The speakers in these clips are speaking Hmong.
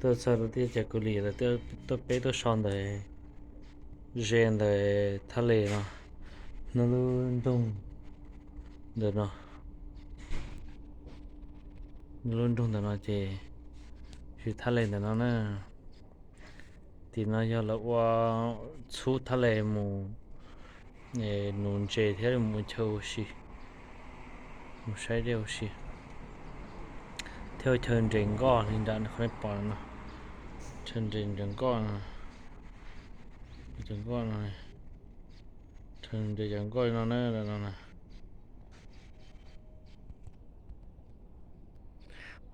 Tuaj txog rau teb chaws Kaus Lim lawm, tuaj peb tuaj so ntawm ze ntawm thaj les no, hnub lub nroog ntawm no, hnub lub nroog ntawm no ces, ces thaj les ntawm no na. Tim no yog lawv ua txhub thaj les mus nuv ntses thiab mus ua chaw ua si, mus saib dej ua si, thiab ua chaw nres nkoj li nram qhov nej pom no, chaw nres nres nkoj no, cov nkoj no, chaw nres cov nkoj li no na, no na.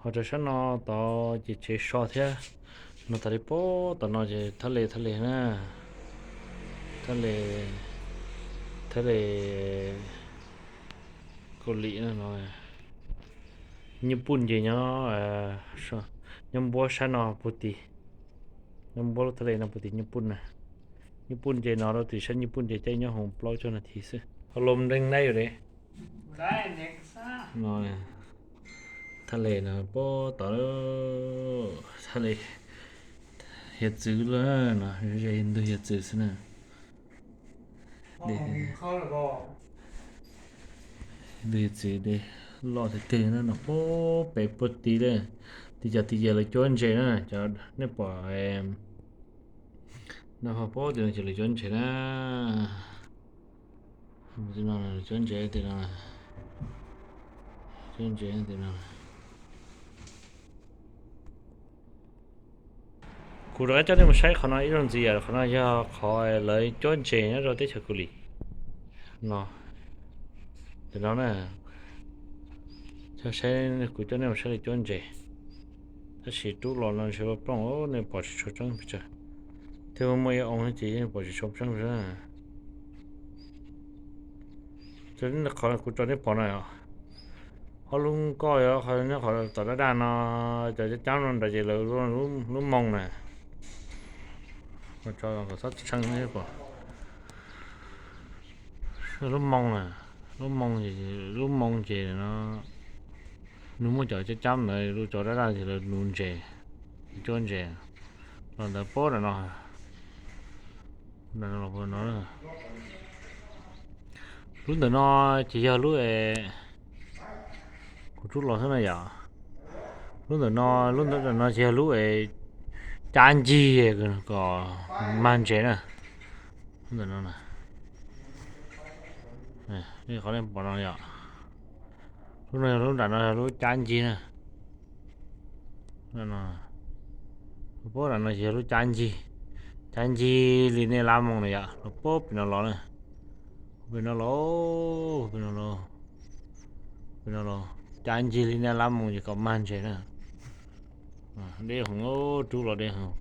Ho rau sab no tod ces tsev so thiab, no tas li puag tom no ces thaj les, thaj les na, thaj les, thaj les Kaus Lim no. Nyuj Pooj ces nyob, nyob npuab sab no puag tim, nyob npuab lub thaj les no puag tim Nyuj Pooj na. Nyuj Pooj ces no rau tim sab Nyuj Pooj ces caij nyob hoom plaub caug nas this xwb. Ho los nreeg nab yus de. Thaj les no puag tom, thaj les hiav txwv lawm no, ze ntug hiav txwv xwb na. Ntug hiav txwv de loj tiag tiag no, puag pem puag tid lawm. Tim cov tim yawg lawv cuab ntses na, cov nej pom no, ho puag tim no ces lawv cuab ntses na. Tim no lawv cuab ntses, tim no, cuab ntses tim no. Kuv rov qab coj nej mus saib qhov no ib zaug ntxiv, qhov no yog qhov lawv cuab ntses nyob rau teb chaws Kaus Lim no. Tim no na, coj saib, kuv coj nej mus saib lawv cuab ntses. Tab sis rub los no ntshe plooj, nej pom tsis tshua tseeb pes tsawg. Thiab muaj ib oo ces yeej pom tsis tshua tseeb pes tsawg. Qhov kuv tso nej pom no, ob lub nkoj, qhov nyob qhov tom daj daj no, cov cab cab no nrad ces lawv lub moo na. Txhob tshee pom, lub moo na, lub moo, lub moo ces no, nws muaj cov cab cab ntawd, lub cov daj daj ces lawv nuv ntses, cuab ntses los ntawd puag nram no. Lub ntawm no ces yog lub, kuv rub los xwb na yom. Lub ntawm no, lub ntawm no ces yog lub cab ncig kom mag ntses na. Lub ntawm no, qhov nej pom no yom, lub no yog lub nram no yog lub cab ncig na. Puag nram no ces yog lub cab ncig, cab ncig li nej lab moo na yom, los puag pem no los na, pem no los, pem no los, pem no los, cab ncig li nej lab moo ces kom mag ntses na. Deb heev, rub los deb heev.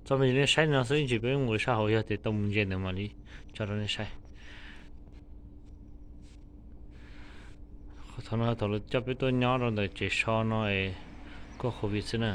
Txoj me nej saib no xwb, ib ntsis peb mus sab hauv yog tias tau mus ntses ntawd mam li tso rau nej saib. Thaum no thaum lawv coj peb tuaj nyob rau ntawm tsev so no es kuj covid xwb na.